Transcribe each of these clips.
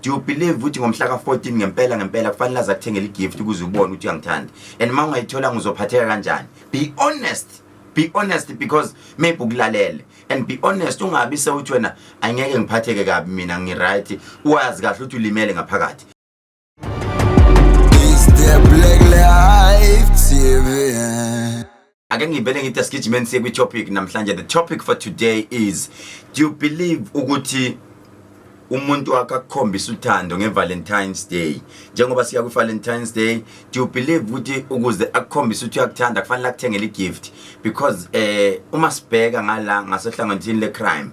Do you believe ukuthi ngomhla ka-14 ngempela ngempela kufanele aze akuthengele igift ukuze ubone ukuthi uyangithanda? And uma ungayitholanga, uzophatheka kanjani? Be honest, be honest, because maybe ukulalele. And be honest, ungabi sewuthi wena, "Angeke ngiphatheke kabi, mina ngi-right." Wazi kahle ukuthi ulimele ngaphakathi. It's the Black Life TV. Ake ngivele ngithi asigijimeni siye kwi-topic namhlanje. The topic for today is, do you believe ukuthi umuntu wakho akukhombisa uthando nge-Valentine's Day, njengoba siya kwi-Valentine's Day, do you believe ukuthi ukuze akukhombise ukuthi uyakuthanda kufanele akuthengele i-gift? Because uma sibheka ngala ngasohlangothini le-crime,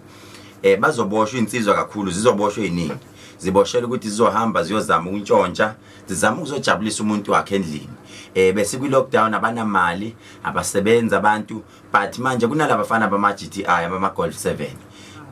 bazoboshwa insizwa kakhulu, zizoboshwa eziningi, ziboshelwa ukuthi zizohamba ziyozama ukuntshontsha, zizama ukuzojabulisa umuntu wakhe endlini. Bese kwi-lockdown abanamali, abasebenzi abantu, but manje kunalabafana bama-GTI, abama-Golf 7,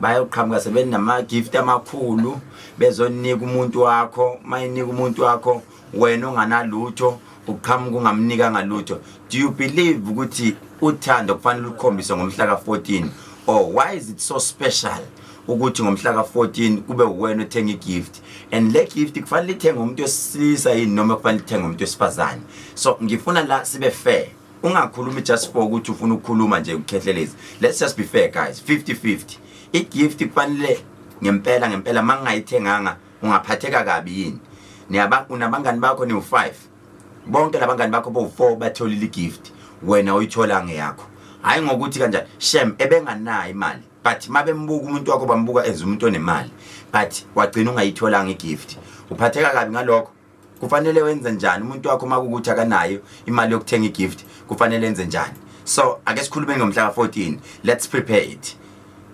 bayoqhamuka sebenama-gift amakhulu, bezonika umuntu wakho. Mayinika umuntu wakho, wena onganalutho uqhamuka ungamnika ngalutho. Do you believe ukuthi uthando kufanele ukukhombise ngomhla ka-14, or why is it so special ukuthi ngomhla ka-14 kube uwena othenga igift? And le gift kufanele ithenge umuntu wesilisa yini noma kufanele ithenge umuntu wesifazane? So ngifuna la sibe fair, ungakhulumi just for ukuthi ufuna ukukhuluma nje ukhehlelezi. Let's just be fair, guys, 50-50. Igift kufanele ngempela ngempela, uma ngingayithenganga ungaphatheka kabi yini? Niyaba unabangani bakho niwu-5, bonke labangani bakho bowu-4 batholile igift, wena uyithola ngeyakho. Hayi ngokuthi kanjani, shem, ebenganayo imali, but mabembuka umuntu wakho bambuka as umuntu onemali, but wagcina ungayitholanga igift. Uphatheka kabi ngalokho? Kufanele wenze njani umuntu wakho uma kuwukuthi akanayo imali yokuthenga igift? Kufanele enze njani? So ake sikhulume ngomhla ka-14. Let's prepare it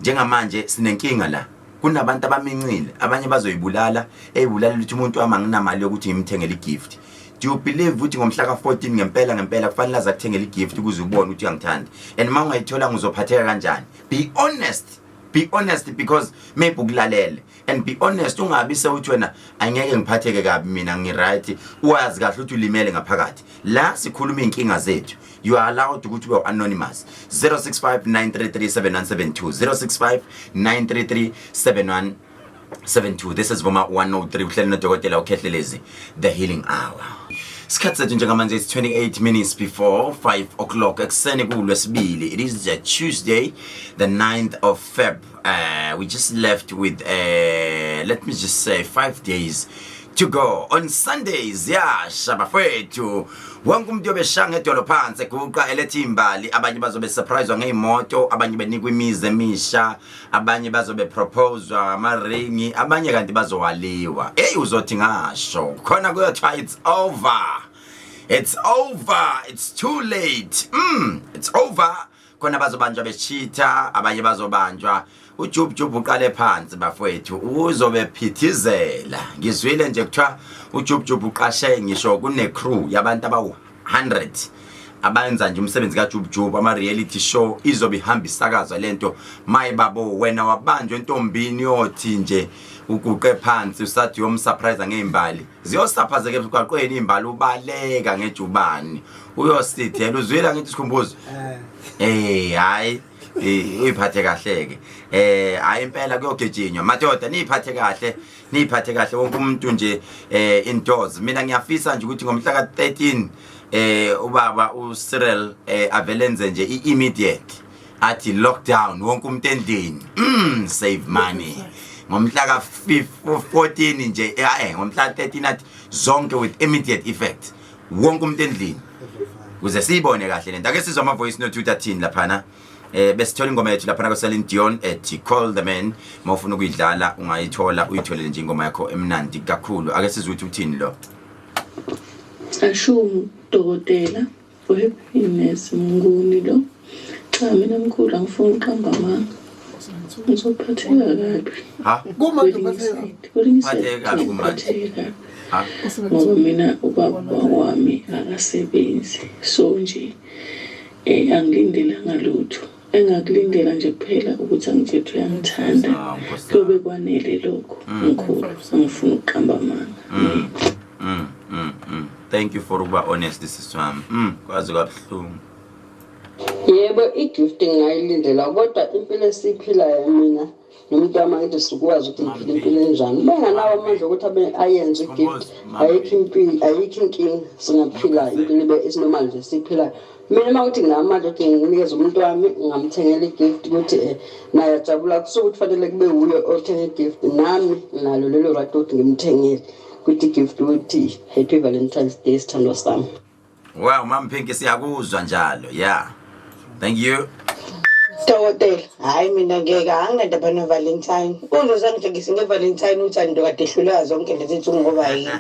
njengamanje. Sinenkinga la, kunabantu abamincile, abanye bazoyibulala, eyibulala ukuthi umuntu wami anginamali yokuthi ngimthengele igift. Do you believe ukuthi ngomhla ka-14 ngempela ngempela kufanele aze akuthengele igift ukuze ubone ukuthi uyangithanda? And uma ungayitholanga, uzophatheka kanjani? Be honest, be honest, because maybe ukulalele. And be honest, ungabi sewuthi wena, "Angeke ngiphatheke kabi, mina ngi-right." Wazi kahle ukuthi ulimele ngaphakathi. La sikhuluma iy'nkinga zethu. You are allowed ukuthi ube anonymous. 065 933 7172, 065 933 7172. This is Vuma 103, uhleli nodokotela uKhehlelezi, The Healing Hour. Isikhathi sethu njengamanje it's 28 minutes before 5 o'clock ekuseni kulwesibili. It is a Tuesday, the 9th of Feb. We just left with let me just say 5 days to go. On Sundays yasha bafethu, wonke umuntu yobeshaya ngedolo phansi, eguqa, eletha imbali. Abanye bazobe surprised ngeyimoto, abanye benikwa imizi emisha, abanye bazobe proposwa amaringi, abanye kanti bazowaliwa. Hey, uzothi ngasho khona kuyothiwa it's over, it's over, it's too late, it's over. Khona bazobanjwa bechitha, abanye bazobanjwa ujub jub uqale phansi bafowethu, uzobe phithizela. Ngizwile nje kuthiwa ujub jub uqashe ngisho kune crew yabantu abawu 100 abenza nje umsebenzi kaJub Jub, ama reality show izobe ihamba isakazwa lento. Maye babo, wena wabanjwa entombini, yothi nje uguqe phansi usathi uyomsurprise ngeimbali, ziyosaphazeka emgwaqweni imbali, ubaleka ngejubane uyosithela. Uzwile ngithi sikhumbuzo? Hayi, uyiphathe kahle ke. Hayi impela kuyogejinywa madoda, niyiphathe kahle, niyiphathe kahle wonke umuntu nje indoors. Mina ngiyafisa nje ukuthi ngomhla ka13 ubaba uCyril avelenze nje immediate, athi lockdown, wonke umuntu endlini, save money. Ngomhla ka 14 nje, ngomhla 13 athi zonke with immediate effect, wonke umuntu endlini, ukuze siyibone kahle lento. Ake sizwe ama voice note ukuthi athini laphana. Besithola ingoma yethu laphana ko Celine Dion ethi "Call the Man". Mawufuna ukuyidlala ungayithola, uyitholele nje ingoma yakho emnandi kakhulu. Ake sizwe ukuthi uthini lo. Asho dokotela, uHappiness Mnguni lo. Cha, mina mkhulu, angifuni ukuqamba amanga. Ngizophatheka kabi. Ha. Kumanje Kwelinye uphatheka. iside. Kwelinye iside Phatheka kabi kumanje. ngiphatheke kabi. Ha. Ngoba mina ubaba wami akasebenzi. So nje angilindelanga lutho. Engakulindela nje kuphela ukuthi angitshele uyangithanda. Ah, Nkosi. Kuyobe kwanele lokho. Mkhulu, angifuni ukuqamba amanga. Thank you for ukuba honest, sisi wami. Kwazi kabuhlungu. Yebo, i-gift ngingayilindela, kodwa impilo esiyiphilayo mina Nomuntu wami angithi sikwazi ukuthi ngiphila impilo enjani. Uma enganawo amandla okuthi abe ayenze i-gift, ayikho impilo, ayikho inkinga, singaphila impilo ibe isinormal nje siyiphilayo. Mina uma kuthi nginamandla ukuthi nginikeze umuntu wami, ngingamthengela i-gift ukuthi naye ajabula. Kusuke ukuthi fanele kube wuye othenga i-gift, nami nginalo lelo right ukuthi ngimthengele ukuthi i-gift ukuthi happy Valentine's Day sithandwa sami. Wow, Mam Pinky, siyakuzwa njalo. Yeah. Thank you. Dokotela, hhayi mina ngeke, anginandaba no-Valentine. Uzoze angihlekise nge-Valentine uthando kade ehluleka zonke lezi nsuku ngoba yini.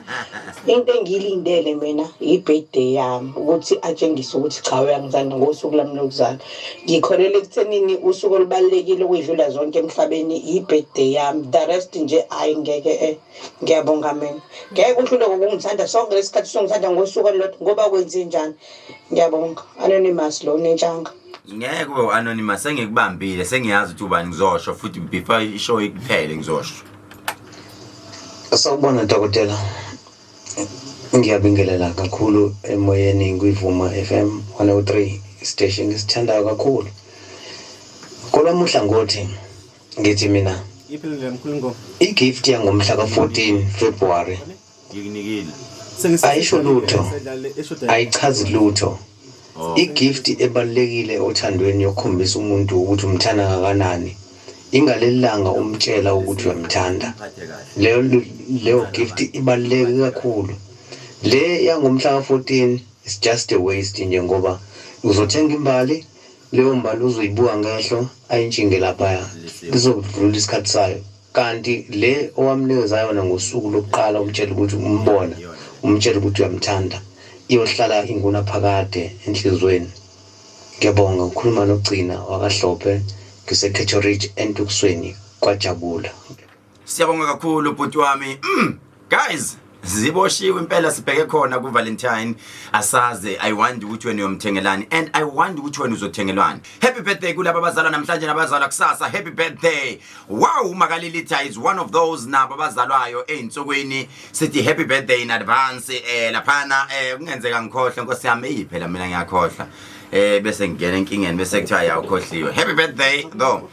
Into engiyilindele mina i-birthday yami ukuthi atshengise ukuthi cha uyangithanda ngosuku lami lokuzalwa. Ngikholelwa ekuthenini usuku olubalulekile ukuyidlula zonke emhlabeni i-birthday yami. The rest nje hhayi ngeke eh. Ngiyabonga mina. Ngeke uhluleke ukungithanda sonke lesikhathi usungithanda ngosuku olulodwa ngoba kwenze njani. Ngiyabonga. Anonymous lo nentshanga. Ngeke ube u-anonymous, sengikubambile, sengiyazi ukuthi ubani, ngizosho futhi before ishow iphele ngizosho. Sawubona dokotela. Ngiyabingelela kakhulu emoyeni kwiVuma FM 103 station ngisithandayo kakhulu. Kolwami uhlangothi ngithi mina igift yangomhla ka-14 February Ngikunikile. Ayisho lutho, ayichazi lutho. Igift ebalulekile othandweni yokukhombisa umuntu ukuthi umthanda kangakanani ingaleli langa umtshela ukuthi uyamthanda. Leyo leyo gift ibaluleke kakhulu. Le yangomhla ka-14 is just a waste nje ngoba uzothenga imbali, leyo mbali uzoyibuka ngehlo ayintshinge laphaya, lizodlula isikhathi sayo. Kanti le owamnikeza yona ngosuku lokuqala umtshela ukuthi umbona, umtshela ukuthi uyamthanda, iyohlala ingunaphakade enhliziyweni. Ngiyabonga ukhuluma noGcina wakaHlophe ngiseCato Ridge eNtukusweni kwaJabula. Siyabonga kakhulu bhuti wami. Guys, ziboshiwe impela, sibheke khona ku Valentine. Asaze, I wonder ukuthi wena uyomthengelani and I wonder ukuthi wena uzothengelwani. Happy birthday kulabo abazalwa namhlanje nabazalwa kusasa. Happy birthday. Wow, Makalilitha is one of those nabo abazalwayo ezinsukwini, sithi happy birthday in advance. Laphana kungenzeka ngikhohle, nkosi yami, eyi phela mina ngiyakhohlwa. Bese ngingena enkingeni bese kuthiwa ya ukhohliwe. Happy birthday though.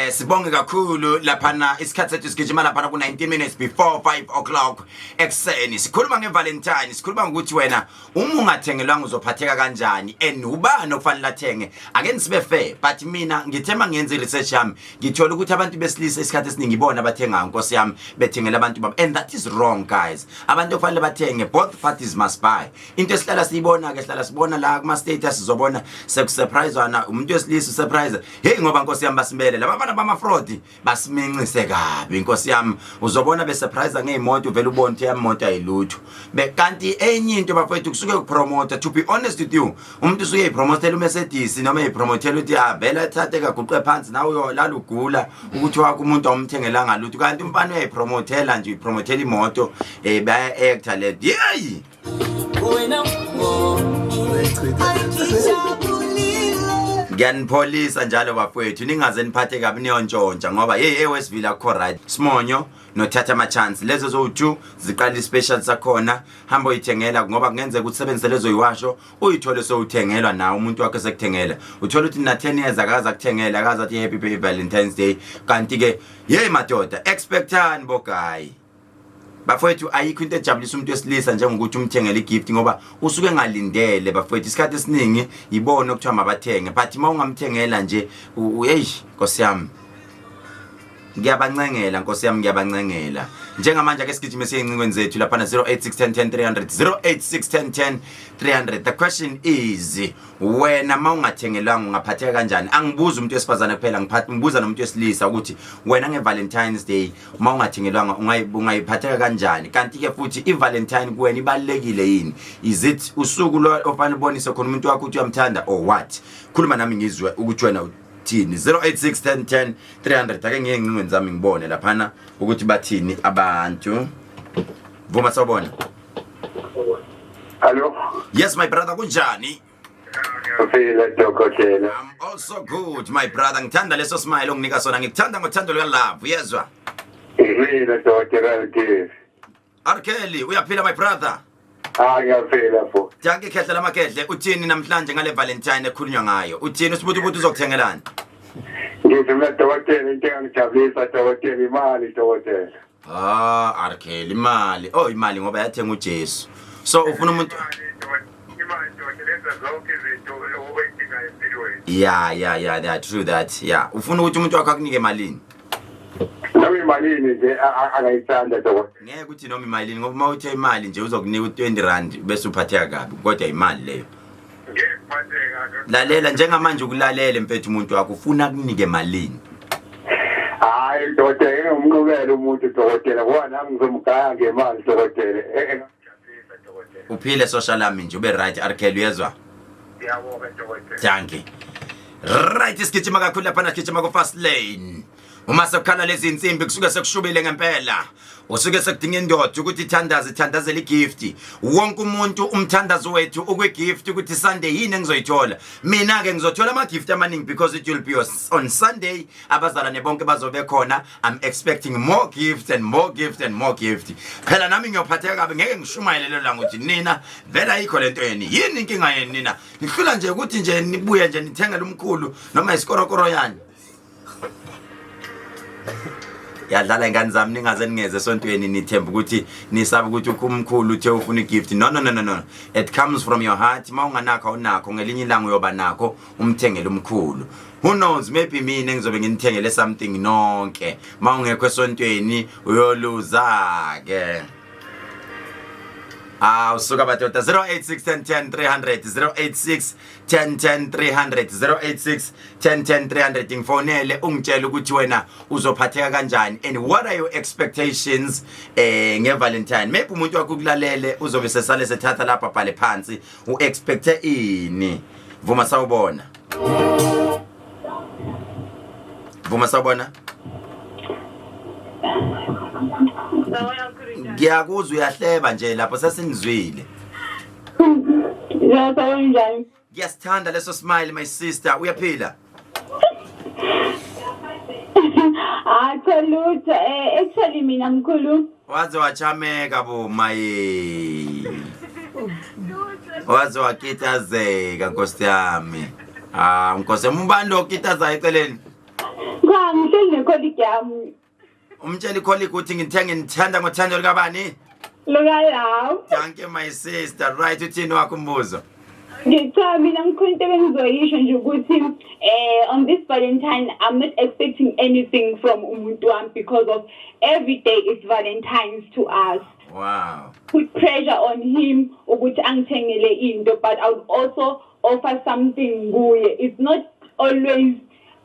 Sibonge kakhulu laphana, isikhathi sethu sigijima laphana ku 19 minutes before 5 o'clock ekuseni. Sikhuluma ngeValentine, sikhuluma ngokuthi wena uma ungathengelwanga uzophatheka kanjani and ubani okufanele athenge. Ake nisibe fair, but mina ngithe mangenza i-research yami ngithola ukuthi abantu besilisa isikhathi esiningi ibona abathengayo, nkosi yami, bethengela abantu babo, and that is wrong guys. Abantu okufanele bathenge, both parties must buy. Into esihlala siyibona ke, sihlala sibona la kuma status, sizobona sekusurprisewana umuntu wesilisa usurprise, hey, ngoba nkosi yami basimele laba bafana bama fraud, basimincise kabi nkosi yami. Uzobona besurprise ngeyimoto, uvela ubone ukuthi imoto ayilutho. Kanti enye into bafethu kusuke kupromote, to be honest with you, umuntu usuke eyipromotela uMercedes noma eyipromotela ukuthi avele athathe kaguqe phansi nawe uyolala ugula ukuthi wakho umuntu awumthengelanga lutho, kanti umfana uyayipromotela nje, uyipromotela imoto, baya actor le, yeyi. Ngiyanipholisa njalo bafowethu, ningaze niphathe kabi niyontshontsha ngoba hey, eWestville akukho right. Simonyo nothatha ama chance lezo zowu2 ziqala ispecial sakhona, hamba uyithengela ngoba kungenzeka ukuthi usebenzise lezo yiwasho uyithole sowuthengelwa nawe umuntu wakho sekuthengela, uthola ukuthi na 10 years akaze akuthengela, akaze athi happy Valentine's Day. Kanti ke hey madoda, expectani bogayi bafowethu, ayikho into ejabulisa umuntu wesilisa njengokuthi umthengele igift ngoba usuke engalindele bafowethu. Isikhathi esiningi yibona okuthiwa mabathenge, but uma ungamthengela nje, hey nkosi yami, ngiyabancengela nkosi yami, ngiyabancengela. Njengamanje ake sigijime siye encingweni zethu laphana 086 10 10 300, 086 10 10 300. The question is, wena uma ungathengelwanga ungaphatheka kanjani? Angibuzi umuntu wesifazane kuphela, ngibuza nomuntu wesilisa ukuthi wena nge-Valentine's Day uma ungathengelwanga ungayiphatheka kanjani? Kanti-ke futhi i-Valentine kuwena ibalulekile yini? Is it usuku lo ofanele ubonise khona umuntu wakho ukuthi uyamthanda or what? Khuluma nami ngizwe ukuthi wena uthini. 086 10 10 300. Ake ngiye encingweni zami ngibone laphana ukuthi bathini abantu. Vuma, sawubona. Hello. Yes my brother, kunjani? Uphila dokotela. I'm also good my brother. Ngithanda leso smile onginika sona, ngikuthanda ngothando luka love, uyezwa? Ngimile dokotela LTV. R Kelly, uyaphila my brother? Ah, ngiyaphila fo. Dankie khehla lamakhehle, uthini namhlanje ngale Valentine ekhulunywa ngayo? Uthini usibuthi ukuthi uzokuthengelani? Ngithi mina dokotela, into engangijabulisa dokotela imali dokotela. Ah, RK, imali. Oh, imali ngoba yathenga uJesu. So ufuna umuntu Imali dokotela yenza zonke izinto oyidingayo empilweni. Yeah, true that. Yeah. Ufuna ukuthi umuntu wakho akunike malini? Noma imalini nje angayithanda dokotela. Ngeke ukuthi noma imalini, ngoba uma uthe imali nje uzokunika u20 rand bese uphatheka kabi, kodwa imali leyo. Ngeke kuphatheka. Lalela njengamanje, ukulalele mfethu, umuntu wakho ufuna kunike malini? Hayi dokotela, ngeke umuntu dokotela, ngoba nami ngizomgaya ngemali dokotela. Engangijabulisa dokotela. Uphile social lami nje, ube right RK, uyezwa? Ngiyabonga dokotela. Thank you. Right, sigijima kakhulu lapha, sigijima ku fast lane. Uma sekukhala lezi insimbi kusuke sekushubile ngempela. Usuke sekudinga indoda ukuthi ithandaze, ithandazele igift. Wonke umuntu umthandazo wethu ukwigift, ukuthi Sunday yini engizoyithola. Mina ke ngizothola ama gift amaningi because it will be on Sunday, abazalwane bonke bazobe khona. I'm expecting more gifts and more gifts and more gifts. Phela nami ngiyophatheka kabi, ngeke ngishumayele lelo langa ukuthi nina vele ayikho lento yeni. Yini inkinga yeni nina? Nihlula nje ukuthi nje nibuye nje nithengele umkhulu noma isikorokoro yani. Yadlala ingane zami, ningaze ningeze esontweni nithemba ukuthi nisaba ukuthi umkhulu uthe ufuna igift. No, no, no, no, no, it comes from your heart. Uma unganakho awunakho, ngelinye ilanga uyoba nakho umthengele umkhulu. Who knows, maybe mina ngizobe nginithengele something nonke. Uma ungekho esontweni uyoluza ke. Ah, usuka madoda. 086 10 10 300, 086 10 10 300, 086 10 10 300. Ngifonele ungitshele ukuthi wena uzophatheka kanjani and what are your expectations ngeValentine. Maybe umuntu wakho ukulalele, uzobe sesale sethatha lapha, bhale phansi uexpecte ini. Vuma, sawubona. Vuma, sawubona. Ngiyakuzwa uyahleba nje lapho, sesinizwile. Sawunjani? Ngiyasithanda leso smile, my sister, uyaphila? Ah, cha lutho. Actually mina mkhulu. Waze wachameka bo maye, waze wakitazeka nkosi yami. Ah, nkosi yami, ubani lo okitazayo eceleni? Cha, ngihleli necolleague yami. Umtshela icolleague ukuthi ngithenge ngithanda ngothando likabani? Lukalawo. Thank you, my sister. Right, uthini wakho umbuzo? Cha, mina ngikhona into ebengizoyisho nje ukuthi on this Valentine I'm not expecting anything from umuntu wami because of every day is Valentine's to us. Put pressure on him ukuthi angithengele into, but I would also offer something kuye. It's not always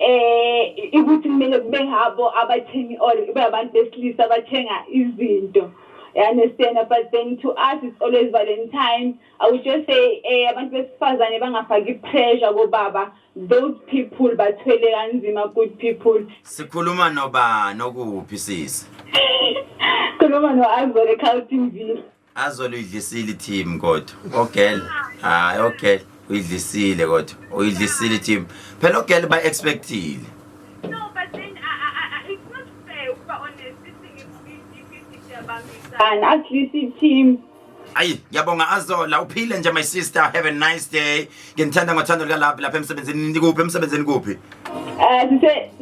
ukuthi kumele kube ngabo abathengi or kube abantu besilisa abathenga izinto. You understand? But then to us it's always Valentine. I would just say abantu besifazane bangafaki pressure kobaba. Those people bathwele kanzima, good people. Sikhuluma nobani, okuphi sisi? Khuluma no-Azole Carltonville. Azole, uyidlisile team kodwa ogirl. Hayi, ogirl uyidlisile kodwa, uyidlisile team phela, ogirl ba-expectile. No, but then it's not fair ukuba honest. This is siyabambisana. Asilisi team. Ayi, ngiyabonga Azola, uphile nje my sister, have a nice day. Nginithanda ngothando likalapha lapha emsebenzini. Nikuphi emsebenzini, kuphi?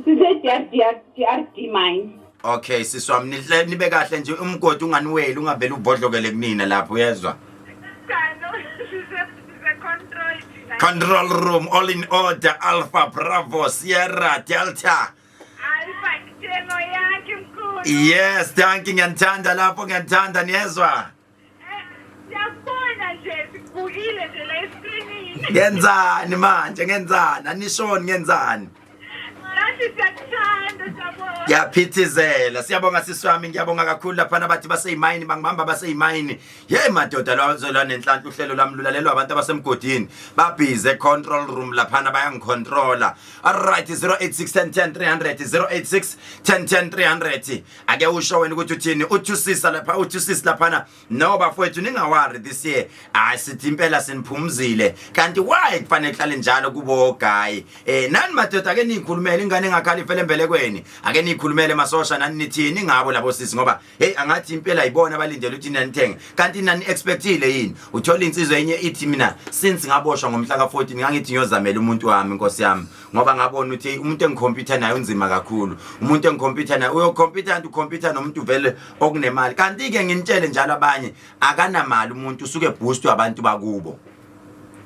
Sise DRD, DRD mine. Okay sisi wami, nihle nibe kahle nje, umgodi unganiweli, ungavele ubhodlokele kunina lapho, uyezwa? Sise control thina. Control room, all in order, Alpha, Bravo, Sierra, Delta. Alpha Thengo yakhe mkhulu. Yes, thank you, ngiyanithanda lapho, ngiyanithanda, niyezwa? Siyakubona nje, sikubukile nje la escreenini. Ngenzani manje, ngenzani, anishoni ngenzani? Nathi siyakuthanda, siyabonga. Ngiyaphithizela, siyabonga sisi wami, ngiyabonga kakhulu laphana. Bathi baseyimayini, bangibamba baseyimayini. Hey madoda, lwazolwa nenhlanhla, uhlelo lwami lulalelwa abantu abasemgodini, babhize control room laphana, bayangicontrola. Alright, 086 10 10 300, 086 10 10 300. Ake usho wena ukuthi uthini, uthi usisa lapha, uthi usisi laphana. No bafowethu, ningawari, this year hayi, sithi impela siniphumzile. Kanti why kufanele kuhlale njalo kubo guy? Nani madoda, ake niyikhulumele ingane. engakhali ifele embelekweni. Ake nikhulumele masosha, nani nithini ngabo labo sisi? Ngoba hey, angathi impela yibona abalindele ukuthi nanithenge, kanti nani expectile yini? Uthola insizwa enye ithi, "Mina since ngaboshwa ngomhla ka14, ngangithi ngiyozamela umuntu wami, inkosi yami, ngoba ngabona ukuthi hey, umuntu engikhompyutha naye unzima kakhulu. Umuntu engikhompyutha naye uyokhompyutha, kanti ukhompyutha nomuntu vele okunemali." Kanti ke nginitshele njalo, abanye akanamali, umuntu usuke boostwe abantu bakubo.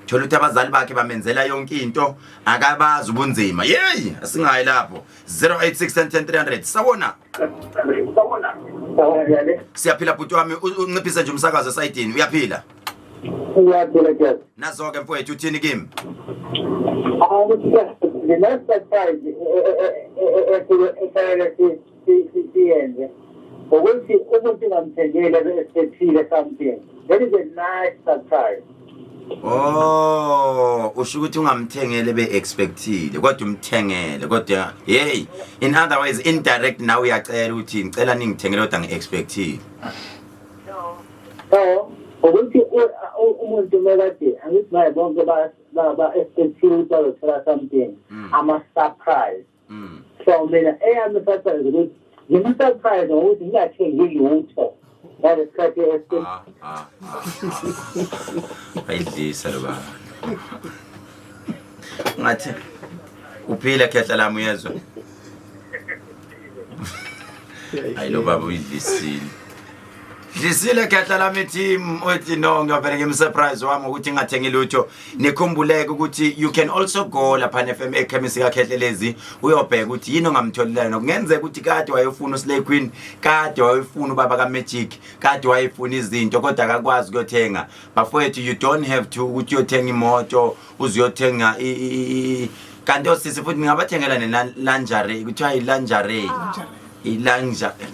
Thola ukuthi abazali bakhe bamenzela yonke into, akabazi ubunzima. Yeyi, asingayi lapho. 086 10 300. Sawona, siyaphila bhuti wami. Unciphise nje umsakazo esayidini. Uyaphila? Uyaphila ke. Nazo-ke mfowethu, uthini kimi? The next surprise efanele siyenze ukuthi umuntu ungamthengile esethile something, that is a nice surprise. Oh, usho ukuthi ungamthengele be-expectile, kodwa umthengele, kodwa hey, in other ways, indirect nawe uyacela ukuthi ngicela ningithengele kodwa ngi-expectile. So ukuthi umuntu mekade, angithi manje bonke ba-expectile ukuthi bazothola something, ama-surprise. So mina eyami surprise ukuthi ngim-surprise ngokuthi ngingathengi lutho ngalesikhathi. Ah, ah, ah. Ayidlisa lo baba. Ngathi uphile, khehla lami, uyezwa? Hayi, lo baba uyidlisile. Dlisile khehla lami team. Uthi no, ngiyovele ngimsurprise wami ukuthi ngingathengi lutho. Nikhumbuleke ukuthi you can also go lapha ne-FM ekhemisi kaKhehlelezi, uyobheka ukuthi yini ongamtholela yona. Kungenzeka ukuthi kade wayefuna uSlay Queen, kade wayefuna ubaba kaMagic, kade wayefuna izinto kodwa akakwazi ukuyothenga. Bafowethu, you don't have to ukuthi uyothenga imoto, uzuyothenga kanti osisi futhi ningabathengela ne-lingerie, kuthiwa i-lingerie,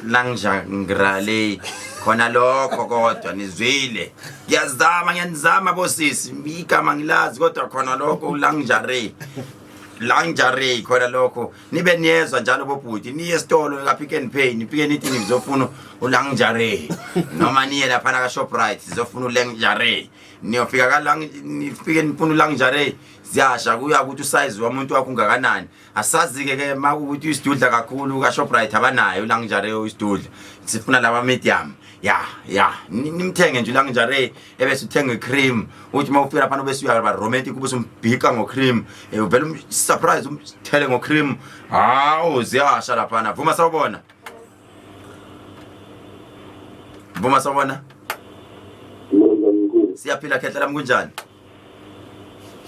i-lingerie khona lokho. Kodwa nizwile, ngiyazama, ngiyanizama bosisi, igama ngilazi kodwa khona lokho, lingerie, lingerie khona lokho. Nibe niyezwa njalo bobhuti, niye esitolo ka-Pick n Pay, nifike nithi nizofuna ulingerie, noma niye laphana ka-Shoprite, sizofuna ulingerie. Niyofika ka nifike nifuna ulingerie, ziyasha. Kuya ukuthi usize wamuntu wakho ungakanani. Asazi-ke ke ma kuwukuthi uyisidudla kakhulu, ka-Shoprite abanayo ulingerie uyisidudla, sifuna laba medium. Ya, nimthenge nje ulingerie, ebese uthenga icream. Uthi uma ufika laphana ubese uyaba romantic, ube usumbhika ngocream, uvele umsurprise, umthele ngocream. Hawu, ziyasha laphana. Vuma, sawubona. Vuma, sawubona. Siyaphila khehla lami, kunjani?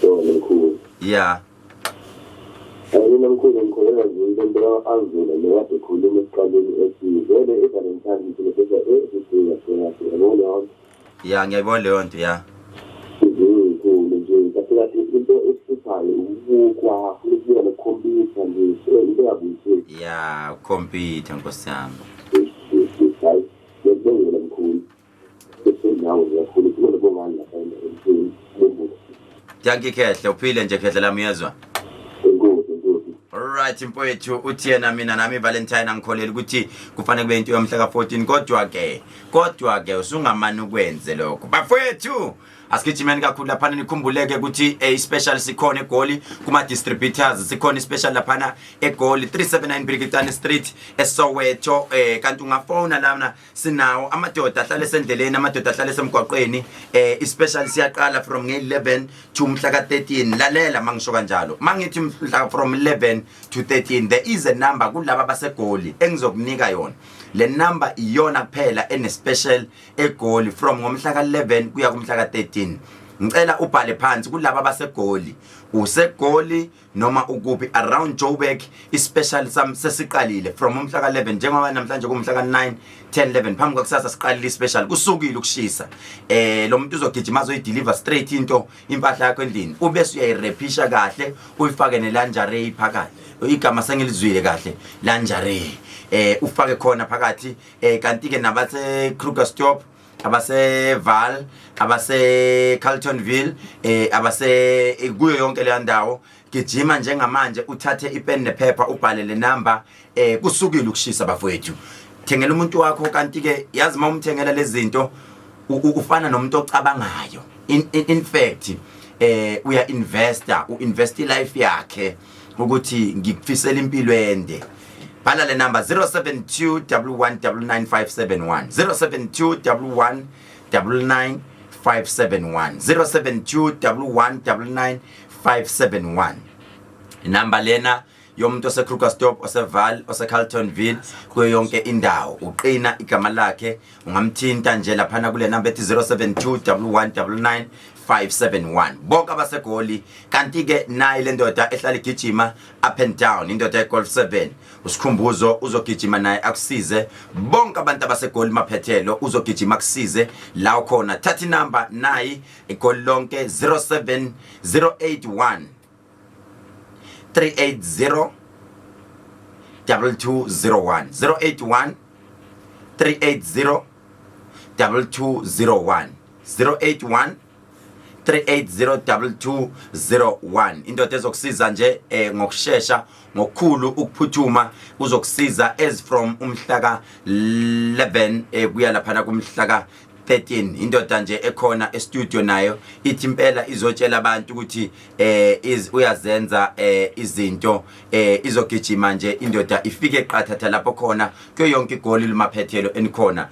Mkhulu. Ya. Mina mkhulu, ngikholelwa nje into azula le kade ekhuluma ekuqaleni, ethi vele i-Valentine celebrate every day kahle kahle, yabo leyo nto. Ya, ngiyayibona leyo nto, ya. Mkhulu, nje kahle kahle into esihluphayo ukubukwa, funa ukubuka nokukhompyutha nje, so into engabuyiseki. Ya, ukhompyutha, nkosi yami. Hayi, ngiyakubongela mkhulu, esendawo nje kakhulu, khuluma nobongani lapha emthini bembuso. Dankie khehle, uphile nje khehle lami, uyezwa? Enkosi, enkosi. Alright mfowethu, uthi yena, "Mina nami Valentine angikholeli ukuthi kufanele kube into yomhla ka14." Kodwa ke usungamane ukwenze lokho. Bafowethu, asigijimeni kakhulu laphana. Nikhumbuleke ukuthi i-special sikhona eGoli kuma distributors, sikhona i-special laphana eGoli, 379 Brigitani Street eSoweto. Kanti ungafona lana, sinawo amadoda ahlale esendleleni, amadoda ahlale esemgwaqweni. I-special siyaqala from nge-11 to mhla ka-13. Lalela mangisho kanjalo, mangithi mhla from 11 to 13, there is a number kulaba baseGoli engizokunika yona. Le number iyona kuphela ene-special eGoli from ngomhla ka-11 kuya kumhla ka-13. Ngicela ubhale phansi kulaba baseGoli, useGoli noma ukuphi around Joburg, ispecial sam sesiqalile from umhla ka-11. Njengoba namhlanje kumhla ka-9, 10, 11, phambi kwakusasa siqalile ispecial. Kusukile ukushisa. Lo muntu uzogijima azoyideliver straight into, impahla yakho endlini, ubese uyayiwraphisha kahle, uyifake nelingerie phakathi. Igama sengilizwile kahle, lingerie. Ufake khona phakathi. Kanti ke nabase Krugersdorp, abase Vaal, abase Carltonville, abase kuyo yonke leya ndawo, gijima njengamanje uthathe ipen nephepha, ubhale le number. Kusukile ukushisa bafowethu, thengela umuntu wakho. Kanti ke yazi, uma umthengela lezi zinto, ufana nomuntu ocabangayo. In fact uya investa, uinvest life yakhe. Ukuthi ngikufisela impilo ende. Bhala le number, 072 1199571, 072 119 571, 072 1199571. Inamba lena yomuntu oseKrugersdorp, oseVaal, oseCarltonville, kuyo yonke indawo. Uqina igama lakhe, ungamthinta nje laphana kule namba ethi 072 1199 571. Bonke abaseGoli. Kanti-ke nayi le ndoda ehlala igijima up and down, indoda yeGolf 7, uSikhumbuzo, uzogijima naye akusize. Bonke abantu abaseGoli, maphethelo, uzogijima akusize la ukhona. Thatha inamba nayi, iGoli lonke, 07 081 380 2201, 081 380 2201, 081 3802201. Indoda ezokusiza nje ngokushesha, ngokukhulu ukuphuthuma, uzokusiza as from umhla ka 11 kuya laphana kumhla ka 13. Indoda nje ekhona e-studio nayo ithi impela izotshela abantu ukuthi uyazenza izinto. Izogijima nje indoda, ifike qathatha lapho khona kuyo yonke iGoli limaphethelo enikhona.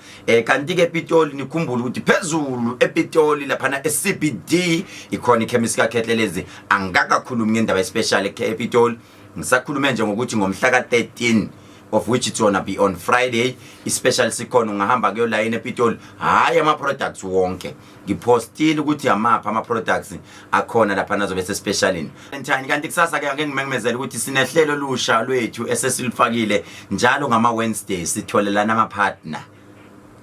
Kanti ke ePitoli, nikhumbule ukuthi phezulu ePitoli laphana eCBD ikhona ikhemisi kaKhehlelezi. Angikakakhulumi ngendaba especial ePitoli, ngisakhulume nje ngokuthi ngomhla ka-13, of which it's gonna be on Friday, i-special sikhona. Ungahamba kuyolayini ePitoli. Hhayi, ama-products wonke ngipostile ukuthi amaphi ama-products akhona lapha nazobe sespecialini Valentine. Kanti kusasa-ke ake ngimemezele ukuthi sinehlelo olusha lwethu esesilufakile. Njalo ngama-Wednesday sitholelana ama-partner.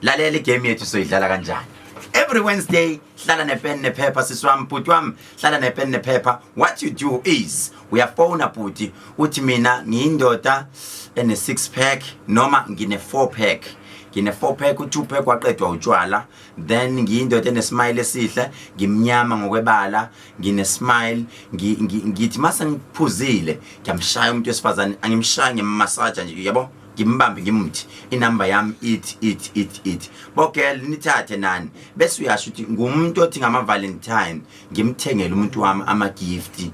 Lalela, igame yethu soyidlala kanjani? Every Wednesday, hlala nepen nephepha, sisi wami, bhuti wami, hlala nepen nephepha. What you do is uyafona, bhuti, uthi mina ngiyindoda ene six pack noma ngine four pack, ngine four pack, u-two pack waqedwa utshwala. Then ngiyindoda enesmile esihle, ngimnyama ngokwebala, ngine-smile, ngithi mase ngiphuzile ngiyamshaya umuntu wesifazane, angimshaya, ngimmasaja nje, yabo, ngimbambe, ngimthi inamba yami ithi ithi ithi ithi. Bogirl, nithathe nani, bese uyasho ukuthi ngumuntu othi ngama-Valentine ngimthengele umuntu wami ama-gift.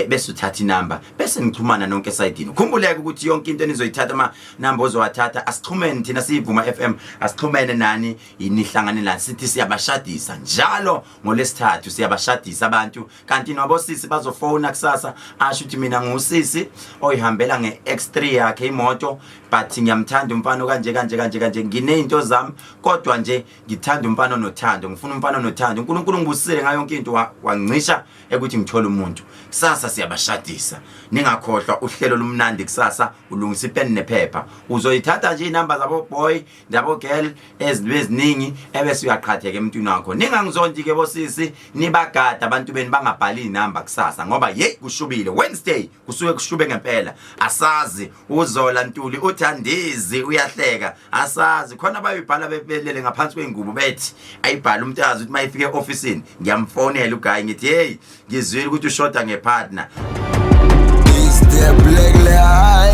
Bese uthatha inamba, bese nixhumana nonke esayidini. Ukhumbuleke ukuthi yonke into enizoyithatha, amanamba ozowathatha, asixhumene thina siyiVuma FM, asixhumene nani, nihlangane la. Sithi siyabashadisa njalo ngolesithathu, siyabashadisa abantu. Kanti nobosisi bazofona kusasa, asho ukuthi mina ngusisi oyihambela nge-X3 yakhe imoto, but ngiyamthanda umfana kanje kanje kanje kanje, nginey'nto zami, kodwa nje ngithanda umfana onothando, ngifuna umfana onothando. UNkulunkulu ngibusisile ngayo yonke into, wangishiya ekuthi ngithole umuntu. Kusasa siyabashadisa, ningakhohlwa uhlelo lumnandi kusasa. Ulungisa ipeni nephepha, uzoyithatha nje iy'namba zabo boy nabo girl ezibe eziningi, ebese uyaqhatheka emntwini wakho. Ningangizondi-ke bosisi, nibagada abantu benu bangabhali iy'namba kusasa, ngoba yeyi, kushubile. Wednesday kusuke kushube ngempela. Asazi, uZola Ntuli uthi andizi, uyahleka. Asazi, khona bayoyibhala belele ngaphansi kwey'ngubo, bethi ayibhale umuntu azi ukuthi uma efika e-ofisini ngiyamfonela uguy, ngithi, "Hey, ngizwile ukuthi ushoda ngepartner." It's the Black Life.